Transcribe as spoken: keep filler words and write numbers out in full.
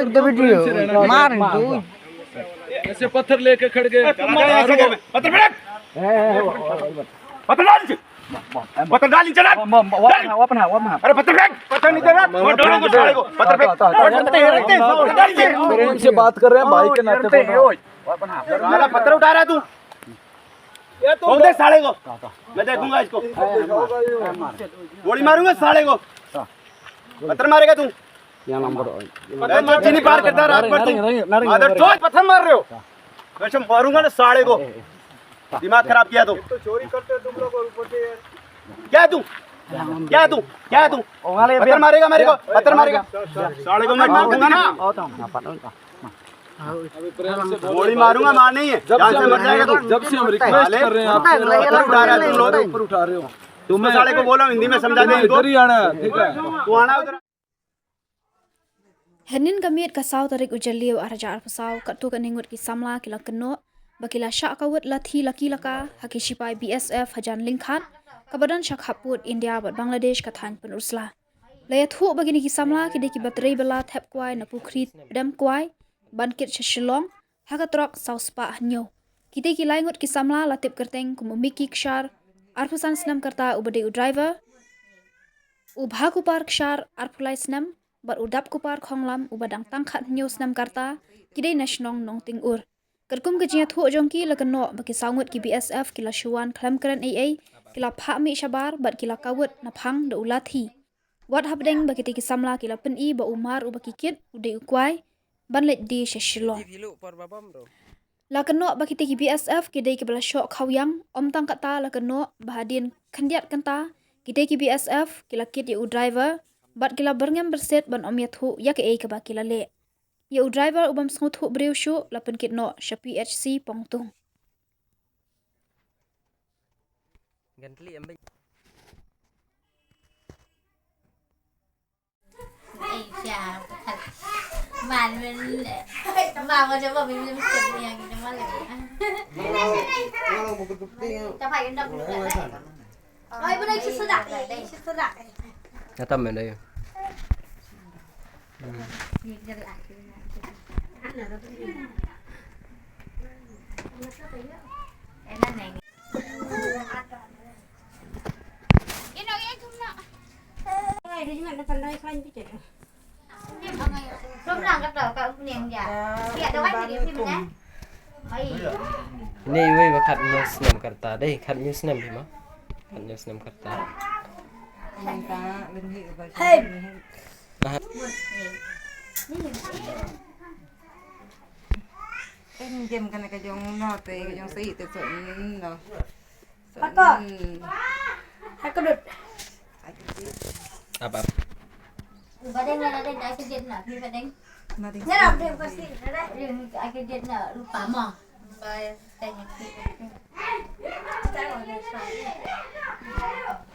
The video. मार इनको। ऐसे पत्थर लेके खड़ गए। पत्थर फेंक। पत्थर डाल नीचे। पत्थर डाल नीचे ना। अरे पत्थर फेंक। पत्थर नहीं दे रहा। मैं डरूंगा साले को। पत्थर फेंक। पत्थर डाल नीचे। प्रेम से बात कर रहे हैं भाई के नाते बोल रहे हैं। साला पत्थर उठा रहा है तू। ये तो बोल दे साले को। मैं देखूंगा इसको। गोली मारूंगा साले को। पत्थर मारेगा तू। मैं तो चीनी पार करता रात भर तू। मादर चोद, पत्थर मार रहे हो। वैसे मारूंगा ना साले को। दिमाग खराब किया तो। क्या तू? क्या तू? क्या तू? पत्थर मारेगा मेरे को। पत्थर मारेगा। साले को मैं ठोकूंगा ना। गोली मारूंगा, मार नहीं है। जान से मर जाएगा तू। जब से हम रिक्वेस्ट कर रहे हैं आपसे, पत्थर उठा रहे हो, तुम लोग ऊपर उठा रहे हो। तुम साले को बोलो, हिंदी में समझा दे इनको। इधर ही आना है, ठीक है। तू आना उधर। Hynnin ka miet ka saw tarik u Jylliew arhajar arphew saw, katto katne ngut ki samla ki la kynnoh ba ki la shah kawut lathi la ki la ka ha ki shipai B S F hajan lyngkhat kaba don sha khappud India bad Bangladesh ka thaiñ Pynursla. La ïathuh ba kine ki samla ki dei kiba trei bylla thep kwai na pukhri Pdem Kwai ban kit sha Shillong ha ka trok saw spah hynñiew. Kitei ki lai ngut ki samla la tip kyrteng kum u Mickey Kshar, arphew san snem ka rta, uba dei u driver, u Bhakupar Kshar, arphew lai snem, bad u Dapkupar Khonglam, uba dang tang khathynñiew snem ka rta, ki dei na shnong Nongting Ur. Katkum ka jingïathuh jong ki, la kynnoh ba ki saw ngut ki B S F ki la shu wan khlem kren ei ei, ki la phah mih shabar bad ki la kawut na phang da u lathi. Wat hapdeng ba kitei ki samla ki la pyni ba u mar uba ki kit u dei u kwai ban leit die sha Shillong. La kynnoh ba kitei ki B S F ki dei kiba la shoh khawiang, ym tang katta, la kynnoh ba hadien khyndiat kynta kitei ki B S F ki la kit ïa u driver bad ki la byrngem byrsit ban ym ïathuh ïa kaei kaba ki la leh. Ïa u driver u bym sngewthuh briew shuh la pynkit noh sha P H C Pongtung. Atam men da ïa. Ni wei ba khathynñiew snem ka rta dei, khathynñiew snem bhi ma. Khathynñiew snem ka rta. Hey. Aha. Em jem kana ka jong no te, ka jong si te so no. Pako. Hmm. Aku dut. Apa? Badeng na, badeng na, aku jet na, pi badeng. Nyarap deh pasti, ada. Ring aku jet na, lupa mo. Bye. Thank you.